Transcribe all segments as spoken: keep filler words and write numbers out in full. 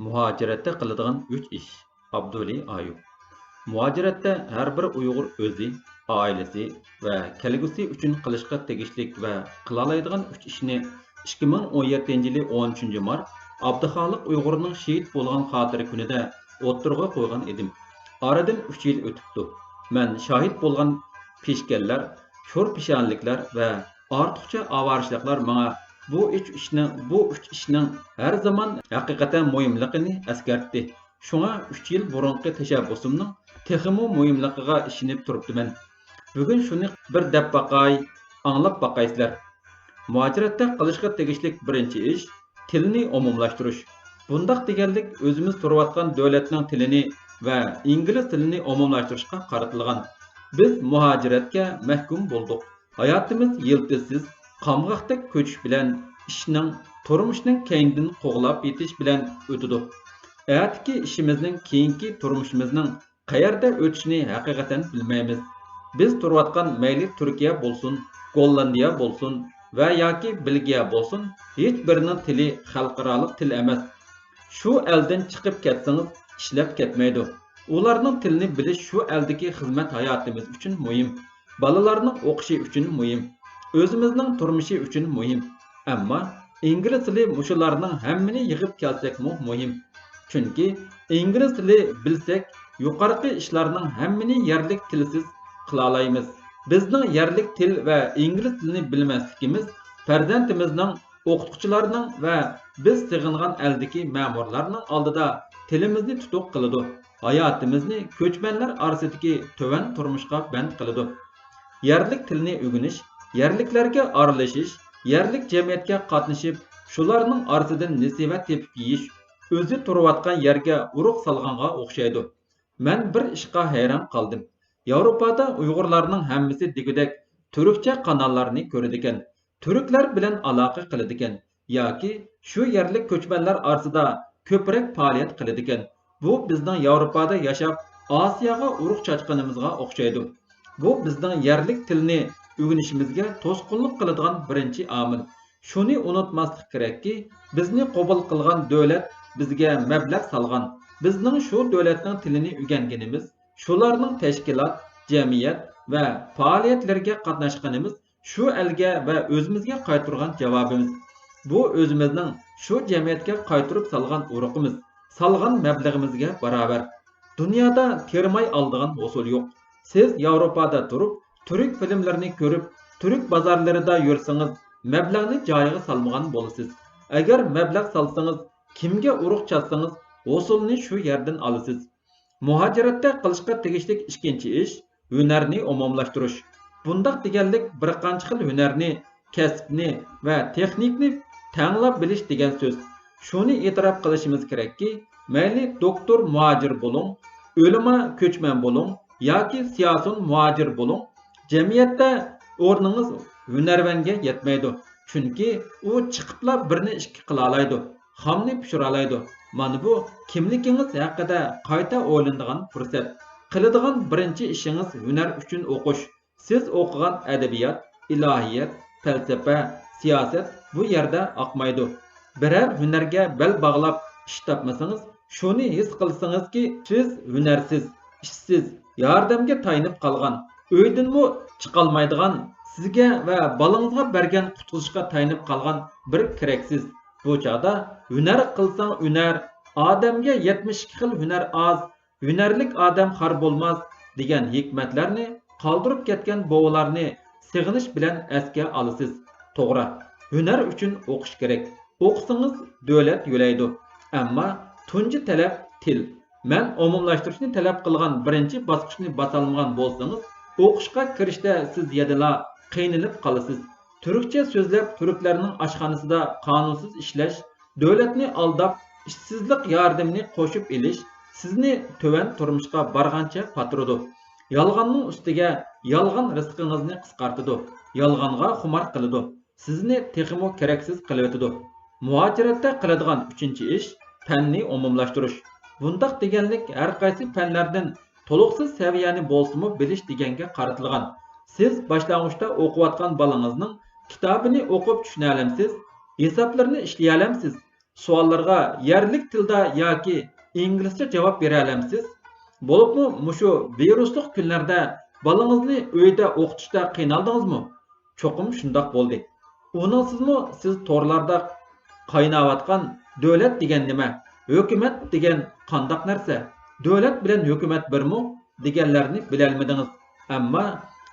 مۇھاجىرەتتە قىلىدىغان ئۈچ ئىش. ئابدۇلى ئايۇپ. مۇھاجىرەتتە ھەر بىر ئۇيغۇر ئۆزى، ئائىلىسى ۋە كەلگۈسى ئۈچۈن قىلىشقا تېگىشلىك ۋە قىلالايدىغان ئۈچ ئىشنى ئىككى مىڭ ئون يەتتىنچى يىلى ئون ئۈچىنچى مارت ئابدۇخالىق ئۇيغۇرنىڭ شېھىت بولغان خاتىرە كۈنىدە ئوتتۇرىغا قويغان ئىدىم. ئارىدىن ئۈچ يىل ئۆتۈپتۇ. مەن شاھىت بولغان پېشكەللەر، شور پېشانىلىكلەر ۋە ئارتۇقچە ئاۋارىچىلىقلار ماڭا بۇ ئۈچ ئىشنىڭ، بۇ ئۈچ ئىشنىڭ ھەر زامان ھەقىقەتەن مۇھىملىقىنى ئەسكەرتتى. شۇڭا ئۈچ يىل بۇرۇنقى تەشەببۇسۇمنىڭ تېخىمۇ مۇھىملىقىغا ئىشىنىپ تۇرۇپتىمەن. بۈگۈن شۇنى بىر دەپ باقاي، ئاڭلاپ باقايسىلەر. مۇھاجىرەتتە قىلىشقا تېگىشلىك بىرىنچى ئىش، تىلنى ئومۇملاشتۇرۇش. بۇنداق دېگەنلىك ئۆزىمىز تۇرۇۋاتقان دۆلەتنىڭ تىلىنى ۋە ئىنگلىز تىلىنى ئومۇملاشتۇرۇشقا قارىتىلغان. بىز مۇھاجىرەتكە مەھكۇم بولدۇق. ھاياتىمىز يىلتىزسىز، قامغاقتەك كۆچۈش بىلەن، ئىشنىڭ، تۇرمۇشنىڭ كەينىدىن قوغلاپ يېتىش بىلەن ئۆتىدۇ. ئەتىكى ئىشىمىزنىڭ، كېيىنكى تۇرمۇشىمىزنىڭ قەيەردە ئۆتۈشىنى ھەقىقەتەن بىلمەيمىز. بىز تۇرۇۋاتقان مەيلى تۈركىيە بولسۇن، گوللاندىيە بولسۇن ۋە ياكى بېلگىيە بولسۇن، ھېچ بىرىنىڭ تىلى خەلقئارالىق تىل ئەمەس. شۇ ئەلدىن چىقىپ كەتسىڭىز، ئىشلەپ كەتمەيدۇ. ئۇلارنىڭ تىلىنى بىلىش شۇ ئەلدىكى خىزمەت ھاياتىمىز ئۈچۈن مۇھىم، بالىلارنىڭ ئوقۇشى ئۈچۈن مۇھىم، ئۆزىمىزنىڭ تۇرمۇشى ئۈچۈن مۇھىم. ئەمما ئىنگلىز تىلى مۇشۇلارنىڭ ھەممىنى يىغىپ كەلسەكمۇ مۇھىم. چۈنكى ئىنگلىز تىلى بىلسەك، يۇقىرىقى ئىشلارنىڭ ھەممىنى يەرلىك تىلسىز قىلالايمىز. بىزنىڭ يەرلىك تىل ۋە ئىنگلىز تىلىنى بىلمەسلىكىمىز پەرزەنتىمىزنىڭ، ئوقۇتقۇچىلارنىڭ ۋە بىز سېغىنغان ئەلدىكى مەمۇرلارنىڭ ئالدىدا تىلىمىزنى تۇتۇق قىلىدۇ. ھاياتىمىزنى كۆچمەنلەر ئارىسىدىكى تۆۋەن تۇرمۇشقا بەند قىلىدۇ. يەرلىك تىلنى ئۆگىنىش، يەرلىكلەرگە ئارىلىشىش، يەرلىك جەمئىيەتكە قاتنىشىپ، شۇلارنىڭ ئارىسىدىن نېسىۋە تېپىپ يېيىش، ئۆزى تۇرۇۋاتقان يەرگە ئۇرۇق سالغانغا ئوخشايدۇ. مەن بىر ئىشقا ھەيران قالدىم. ياۋروپادا ئۇيغۇرلارنىڭ ھەممىسى دېگۈدەك تۈركچە قاناللارنى كۆرىدىكەن. تۈركلەر بىلەن ئالاقە قىلىدىكەن ياكى شۇ يەرلىك كۆچمەنلەر ئارىسىدا كۆپرەك پائالىيەت قىلىدىكەن. بۇ بىزنىڭ ياۋروپادا ياشاپ، ئاسىياغا ئۇرۇق چاچقىنىمىزغا ئوخشايدۇ. بۇ بىزنىڭ يەرلىك تىلنى ئۆگىنىشىمىزگە توسقۇنلۇق قىلىدىغان بىرىنچى ئامىل. شۇنى ئۇنتۇماسلىق كېرەككى، بىزنى قوبۇل قىلغان دۆلەت بىزگە مەبلەغ سالغان. بىزنىڭ شۇ دۆلەتنىڭ تىلىنى ئۆگەنگىنىمىز، شۇلارنىڭ تەشكىلات، جەمئىيەت ۋە پائالىيەتلىرىگە قاتناشقىنىمىز شۇ ئەلگە ۋە ئۆزىمىزگە قايتۇرغان جاۋابىمىز. بۇ ئۆزىمىزنىڭ شۇ جەمئىيەتكە قايتۇرۇپ سالغان ئۇرۇقىمىز، سالغان مەبلىغىمىزگە باراۋەر. دۇنيادا تېرىماي ئالىدىغان ھوسۇل يوق. سىز ياۋروپادا تۇرۇپ، تۈرك فىلىملىرىنى كۆرۈپ، تۈرك بازارلىرىدا يۈرسىڭىز، مەبلەغنى جايىغا سالمىغان بولىسىز. ئەگەر مەبلەغ سالسىڭىز، كىمگە ئۇرۇق چاتسىڭىز، ھوسۇلنى شۇ يەردىن ئالىسىز. مۇھاجىرەتتە قىلىشقا تېگىشلىك ئىككىنچى ئىش، ھۈنەرنى ئومۇملاشتۇرۇش. بۇنداق دېگەنلىك بىر قانچە خىل ھۈنەرنى، كەسىپنى ۋە تېخنىكنى تەڭلا بىلىش دېگەن سۆز. شۇنى ئېتىراپ قىلىشىمىز كېرەككى، مەيلى دوكتور مۇھاجىر بولۇڭ، ئۆلىما كۆچمەن بولۇڭ ياكى سىياسىيون مۇھاجىر بولۇڭ، جەمئىيەتتە ئورنىڭىز ھۈنەرۋەنگە يەتمەيدۇ. چۈنكى ئۇ چىقىپلا بىرنى ئىككى قىلالايدۇ، خامنى پىشۇرالايدۇ. مانا بۇ كىملىكىڭىز ھەققىدە قايتا ئويلىنىدىغان پۇرسەت. قىلىدىغان بىرىنچى ئىشىڭىز ھۈنەر ئۈچۈن ئوقۇش. سىز ئوقۇغان ئەدەبىيات، ئىلاھىيەت، پەلسەپە، سىياسەت بۇ يەردە ئاقمايدۇ. بىرەر ھۈنەرگە بەل باغلاپ ئىش تاپمىسىڭىز، شۇنى ھېس قىلسىڭىزكى، سىز ھۈنەرسىز، ئىشسىز، ياردەمگە تايىنىپ قالغان، ئۆيدىنمۇ چىقالمايدىغان، سىزگە ۋە بالىڭىزغا بەرگەن قۇتقۇزۇشقا تايىنىپ قالغان بىر كېرەكسىز. بۇ چاغدا ھۈنەر قىلساڭ ئۈنەر، ئادەمگە يەتمىش ئىككى خىل ھۈنەر ئاز، ھۈنەرلىك ئادەم خار بولماس دېگەن ھېكمەتلەرنى قالدۇرۇپ كەتكەن بوۋىلارنى سېغىنىش بىلەن ئەسكە ئالىسىز. توغرا، ھۈنەر ئۈچۈن ئوقۇش كېرەك. ئوقۇسىڭىز دۆلەت يۆلەيدۇ. ئەمما تۇنجى تەلەپ تىل. مەن ئومۇملاشتۇرۇشنى تەلەپ قىلغان بىرىنچى باسقۇچنى باسالمىغان بولسىڭىز، ئوقۇشقا كىرىشتە سىز يەنىلا قىينىلىپ قالىسىز. تۈركچە سۆزلەپ، تۈركلەرنىڭ ئاشخانىسىدا قانۇنسىز ئىشلەش، دۆلەتنى ئالداپ، ئىشسىزلىق ياردىمىنى قوشۇپ ئېلىش سىزنى تۆۋەن تۇرمۇشقا بارغانچە پاتۇرىدۇ. يالغاننىڭ ئۈستىگە يالغان رىزقىڭىزنى قىسقارتىدۇ، يالغانغا خۇمار قىلىدۇ، سىزنى تېخىمۇ كېرەكسىز قىلىۋېتىدۇ. مۇھاجىرەتتە قىلىدىغان ئۈچىنچى ئىش، پەننى ئومۇملاشتۇرۇش. بۇنداق دېگەنلىك ھەر قايسى پەنلەردىن تولۇقسىز سەۋىيەنى بولسىمۇ بىلىش دېگەنگە قارىتىلغان. سىز باشلانغۇچتا ئوقۇۋاتقان بالىڭىزنىڭ كىتابىنى ئوقۇپ چۈشىنەلەمسىز؟ ھېسابلىرىنى ئىشلىيەلەمسىز؟ سوئاللارغا يەرلىك تىلدا ياكى ئىنگلىزچە جاۋاب بېرەلەمسىز؟ بولۇپمۇ مۇشۇ ۋىرۇسلۇق كۈنلەردە بالىڭىزنى ئۆيدە ئوقۇتۇشتا قىينالدىڭىزمۇ؟ چوقۇم شۇنداق بولدى. ئۇنىڭسىزمۇ سىز تورلاردا قايناۋاتقان «دۆلەت دېگەن نېمە؟ ھۆكۈمەت دېگەن قانداق نەرسە؟ دۆلەت بىلەن ھۆكۈمەت بىرمۇ؟» دېگەنلەرنى بىلەلمىدىڭىز. ئەمما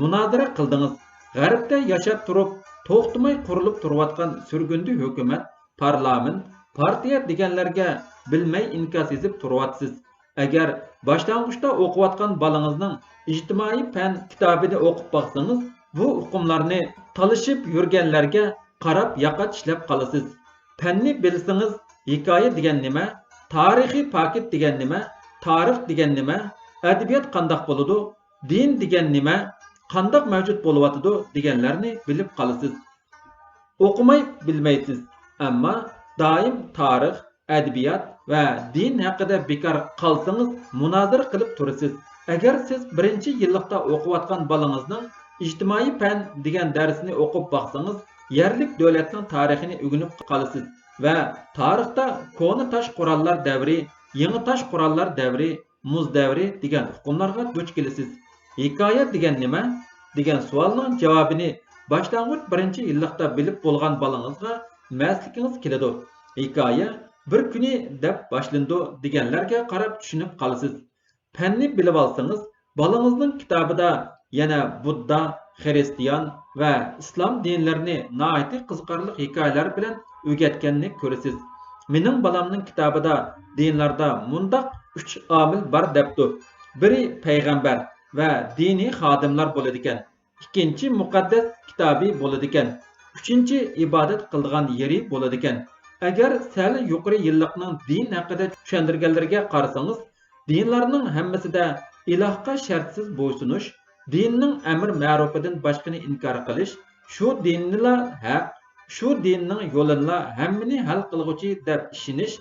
مۇنازىرە قىلدىڭىز. غەربتە ياشاپ تۇرۇپ، توختىماي قۇرۇلۇپ تۇرۇۋاتقان سۈرگۈندە ھۆكۈمەت، پارلامېنت، پارتىيە دېگەنلەرگە بىلمەي ئىنكاس يېزىپ تۇرۇۋاتىسىز. ئەگەر باشلانغۇچتا ئوقۇۋاتقان بالىڭىزنىڭ ئىجتىمائىي پەن كىتابىنى ئوقۇپ باقسىڭىز، بۇ ئۇقۇملارنى تالىشىپ يۈرگەنلەرگە قاراپ ياقا چىشلەپ قالىسىز. پەننى بىلسىڭىز، ھېكايە دېگەن نېمە؟ تارىخىي پاكىت دېگەن نېمە؟ تارىخ دېگەن نېمە؟ ئەدەبىيات قانداق بولىدۇ؟ دىن دېگەن نېمە؟ قانداق مەۋجۇت بولۇۋاتىدۇ؟ دېگەنلەرنى بىلىپ قالىسىز. ئوقۇماي بىلمەيسىز، ئەمما دائىم تارىخ، ئەدەبىيات ۋە دىن ھەققىدە بىكار قالسىڭىز، مۇنازىرە قىلىپ تۇرىسىز. ئەگەر سىز بىرىنچى يىللىقتا ئوقۇۋاتقان بالىڭىزنىڭ ئىجتىمائىي پەن دېگەن دەرسىنى ئوقۇپ باقسىڭىز، يەرلىك دۆلەتنىڭ تارىخىنى ئۆگىنىپ قالىسىز ۋە تارىختا كونا تاش قوراللار دەۋرى، يېڭى تاش قوراللار دەۋرى، مۇز دەۋرى دېگەن ئۇقۇملارغا دۇچ كېلىسىز. ھېكايە دېگەن نېمە؟ دېگەن سوئالنىڭ جاۋابىنى باشلانغۇچ بىرىنچى يىللىقتا بىلىپ بولغان بالىڭىزغا مەسلىكىڭىز كېلىدۇ. ھېكايە بىر كۈنى دەپ باشلىنىدۇ دېگەنلەرگە قاراپ چۈشىنىپ قالىسىز. پەننى بىلىۋالسىڭىز، بالىڭىزنىڭ كىتابىدا يەنە بۇددا، خىرىستىيان ۋە ئىسلام دىنلىرىنى ناھايىتى قىزىقارلىق ھېكايىلەر بىلەن ئۆگەتكەننى كۆرىسىز. مېنىڭ بالامنىڭ كىتابىدا دىنلاردا مۇنداق ئۈچ ئامىل بار دەپتۇ. بىرى پەيغەمبەر ۋە دىنىي خادىملار بولىدىكەن. ئىككىنچى مۇقەددەس كىتابى بولىدىكەن. ئۈچىنچى ئىبادەت قىلىدىغان يېرى بولىدىكەن. ئەگەر سەل يۇقىرى يىللىقنىڭ دىن ھەققىدە چۈشەندۈرگەنلىرىگە قارىسىڭىز، دىنلارنىڭ ھەممىسىدە ئىلاھقا شەرتسىز بويسۇنۇش، دىننىڭ ئەمر مەرۇپىدىن باشقىنى ئىنكار قىلىش، شۇ دىننىلا ھەق، شۇ دىننىڭ يولىنىلا ھەممىنى ھەل قىلغۇچى دەپ ئىشىنىش،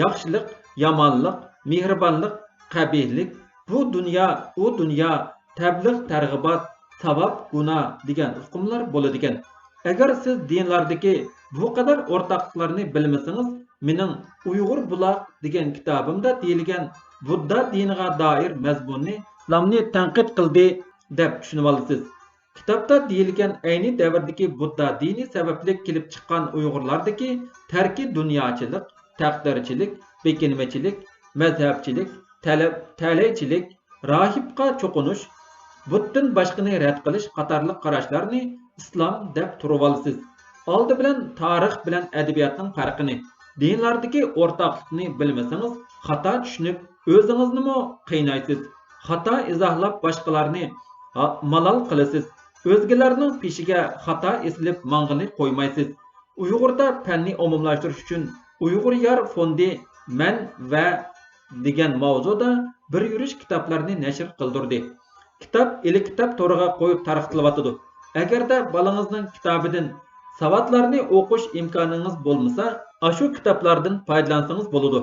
ياخشىلىق، يامانلىق، مېھرىبانلىق، قەبىھلىك، بۇ دۇنيا، ئۇ دۇنيا، تەبلىغ، تەرغىبات، ساۋاب، گۇناھ دېگەن ئۇقۇملار بولىدىكەن. ئەگەر سىز دىنلاردىكى بۇ قەدەر ئورتاقلىقلارنى بىلمىسىڭىز، مېنىڭ ئۇيغۇر بۇلاق دېگەن كىتابىمدا دېيىلگەن بۇددا دىنىغا دائىر مەزمۇننى ئىسلامنى تەنقىد قىلدى دەپ چۈشىنىۋالىسىز. كىتابتا دېيىلگەن ئەينى دەۋردىكى بۇددا دىنى سەۋەبلىك كېلىپ چىققان ئۇيغۇرلاردىكى تەركىي دۇنياچىلىق، تەقدىرچىلىك، بېكىنمىچىلىك، مەزھەپچىلىك، تەلەپ، تەلەيچىلىك، راھىبقا چوقۇنۇش، بۇتتىن باشقىنى رەت قىلىش قاتارلىق قاراشلارنى ئىسلام دەپ تۇرۇۋالىسىز. ئالدى بىلەن تارىخ بىلەن ئەدەبىياتنىڭ پەرقىنى، دىنلاردىكى ئورتاقلىقنى بىلمىسىڭىز، خاتا چۈشىنىپ، ئۆزىڭىزنىمۇ قىينايسىز. خاتا ئىزاھلاپ، باشقىلارنى ھا-، مالال قىلىسىز. ئۆزگىلەرنىڭ پېشىگە خاتا ئېسىلىپ ماڭغىلى قويمايسىز. ئۇيغۇردا پەننى ئومۇملاشتۇرۇش ئۈچۈن ئۇيغۇر يار فوندى مەن ۋە دېگەن ماۋزۇدا بىر يۈرۈش كىتابلارنى نەشر قىلدۇردى. كىتاب ئېلكىتاب تورىغا قويۇپ تارقىتىلىۋاتىدۇ. ئەگەردە بالىڭىزنىڭ كىتابىدىن ساۋاتلارنى ئوقۇش ئىمكانىڭىز بولمىسا، ئاشۇ كىتابلاردىن پايدىلانسىڭىز بولىدۇ.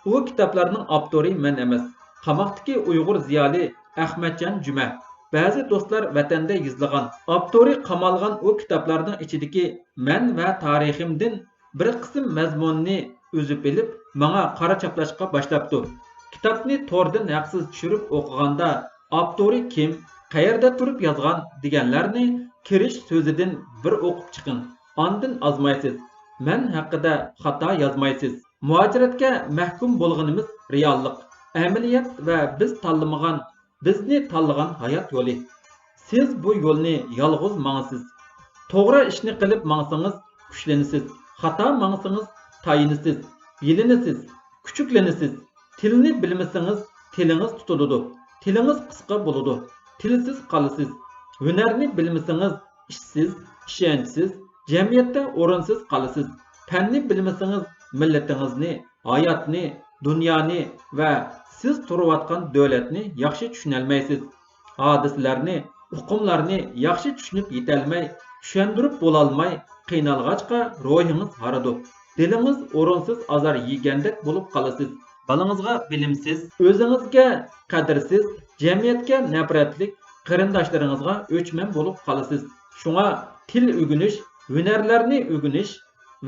ئۇ كىتابلارنىڭ ئاپتورى مەن ئەمەس، قاماقتىكى ئۇيغۇر زىيالىي ئەخمەتجان جۈمە. بەزى دوستلار ۋەتەندە يېزىلغان، ئاپتورى قامالغان ئۇ كىتابلارنىڭ ئىچىدىكى مەن ۋە تارىخىمدىن بىر قىسىم مەزمۇننى ئۈزۈپ ئېلىپ، ماڭا قارا چاپلاشقا باشلاپتۇ. كىتابنى توردىن ھەقسىز چۈشۈرۈپ ئوقۇغاندا، ئاپتورى كىم، قەيەردە تۇرۇپ يازغان دېگەنلەرنى كىرىش سۆزىدىن بىر ئوقۇپ چىقىڭ. ئاندىن ئازمايسىز. مەن ھەققىدە خاتا يازمايسىز. مۇھاجىرەتكە مەھكۇم بولغىنىمىز رېئاللىق، ئەمەلىيەت ۋە بىز تاللىمىغان بىزنى تاللىغان ھايات يولى. سىز بۇ يولنى يالغۇز ماڭىسىز. توغرا ئىشنى قىلىپ ماڭسىڭىز، كۈچلىنىسىز. خاتا ماڭسىڭىز، تايىنىسىز، يېلىنىسىز، كۈچۈكلىنىسىز. تىلنى بىلمىسىڭىز، تىلىڭىز تۇتۇلىدۇ. تىلىڭىز قىسقا بولىدۇ. تىلسىز قالىسىز. ھۈنەرنى بىلمىسىڭىز، ئىشسىز، ئىشەنچسىز، جەمئىيەتتە ئورۇنسىز قالىسىز. پەننى بىلمىسىڭىز، مىللىتىڭىزنى، ھاياتنى، دۇنيانى ۋە سىز تۇرۇۋاتقان دۆلەتنى ياخشى چۈشىنەلمەيسىز. ھادىسىلەرنى، ئۇقۇملارنى ياخشى چۈشىنىپ يېتەلمەي، چۈشەندۈرۈپ بولالماي قىينالغاچقا روھىڭىز ھارىدۇ. دىلىڭىز ئورۇنسىز ئازار يېگەندەك بولۇپ قالىسىز. بالىڭىزغا بىلىمسىز، ئۆزىڭىزگە قەدىرسىز، جەمئىيەتكە نەپرەتلىك، قېرىنداشلىرىڭىزغا ئۆچمەن بولۇپ قالىسىز. شۇڭا تىل ئۆگىنىش، ھۈنەرلەرنى ئۆگىنىش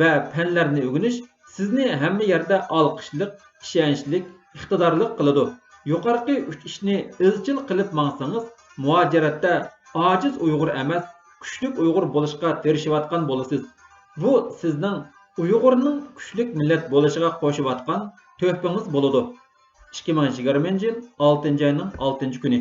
ۋە پەنلەرنى ئۆگىنىش سىزنى ھەممە يەردە ئالقىشلىق، ئىشەنچلىك، ئىقتىدارلىق قىلىدۇ. يۇقىرىقى ئۈچ ئىشنى ئىزچىل قىلىپ ماڭسىڭىز، مۇھاجىرەتتە ئاجىز ئۇيغۇر ئەمەس، كۈچلۈك ئۇيغۇر بولۇشقا تىرىشىۋاتقان بولىسىز. بۇ سىزنىڭ ئۇيغۇرنىڭ كۈچلۈك مىللەت بولۇشىغا قوشۇۋاتقان تۆھپىڭىز بولىدۇ. ئىككى مىڭ يىگىرمىنچى يىل ئالتىنچى ئاينىڭ ئالتىنچى كۈنى.